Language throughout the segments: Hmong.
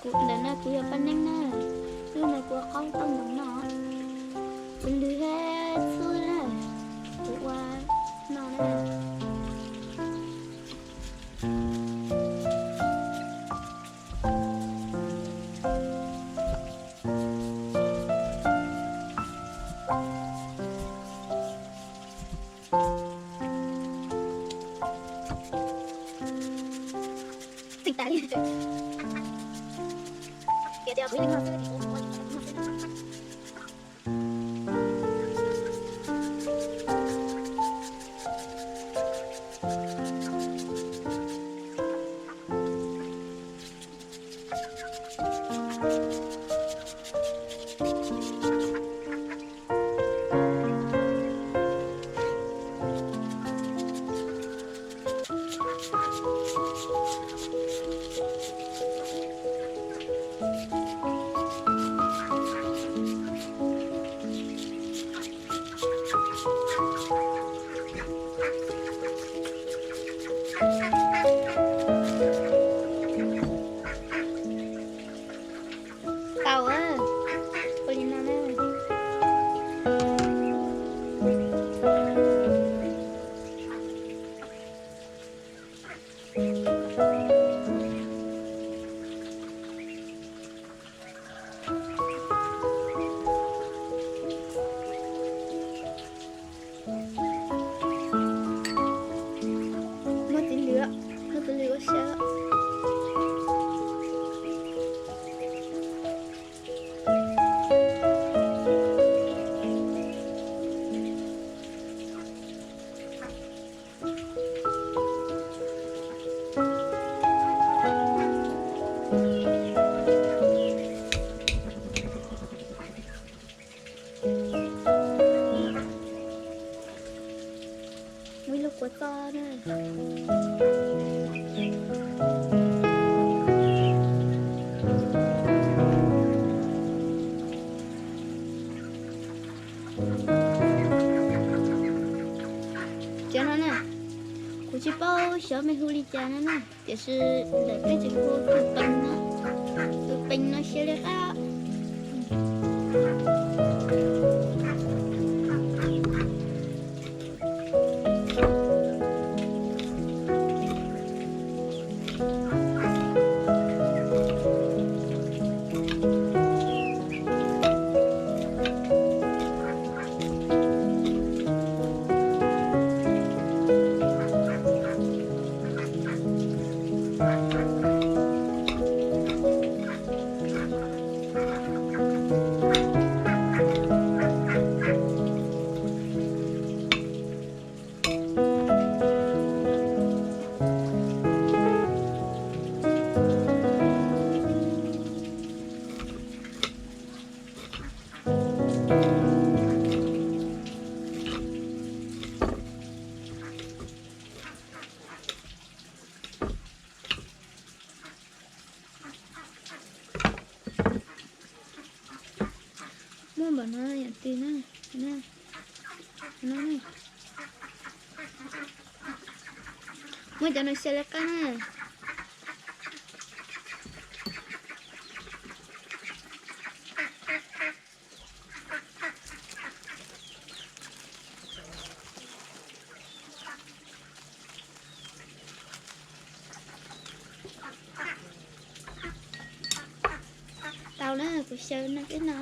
Kuv ntawm no kuv yog paj neeb na, lub no kuv ua qaub tau ntoo no, kuv lwm thiab txhub na, kuv ua no na. Tau, ua li no na. Muab txiv lws, muab txiv lws ua siav. Muaj ib lub kua txob na. Cov no na, kuv tsis paub xyov mej hu li cas no na, tiam sis ntawm peb tseem hu tus pees no, tus pees no siav li qab. Muaj npaum no yom, tij na, no, muab cov no xyaw li qab na. Tau na, kuv xyaw no peb no.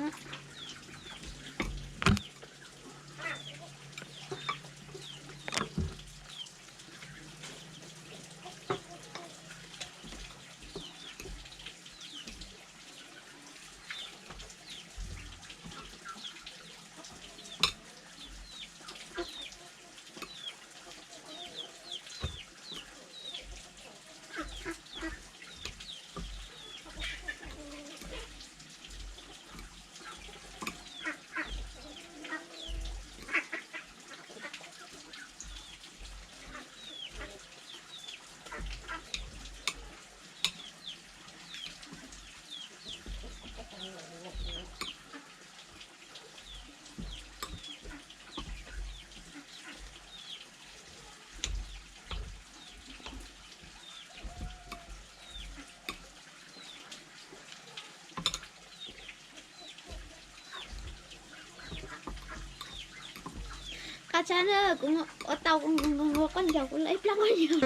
Sab na, kuv ua tau, kuv nqos nqos nqos koj ncaus kuv lawm ib plab koj ncaus.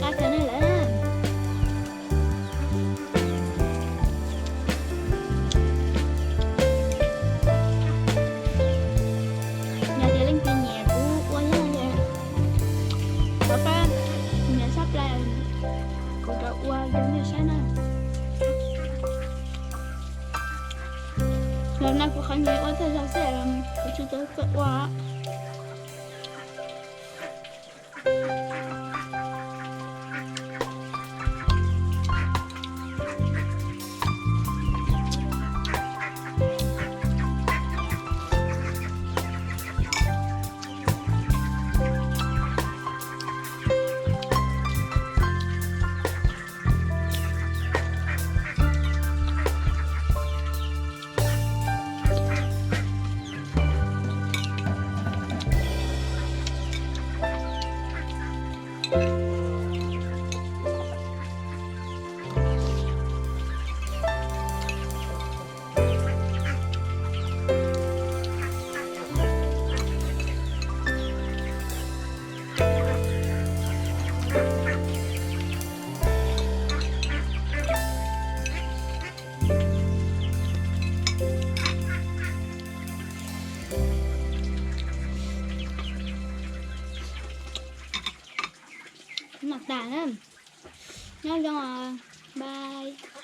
Qab kawg na lawm. Yog tias leej twg nyiam kuv ua yog li, thov pab nias sab plai, kuv rov ua rau nej saib na. Los no kuv qhov nyias ua tag zog xwb, kuv tsis tau tuaj ua. Noj tas na. Nyob zoo, bye.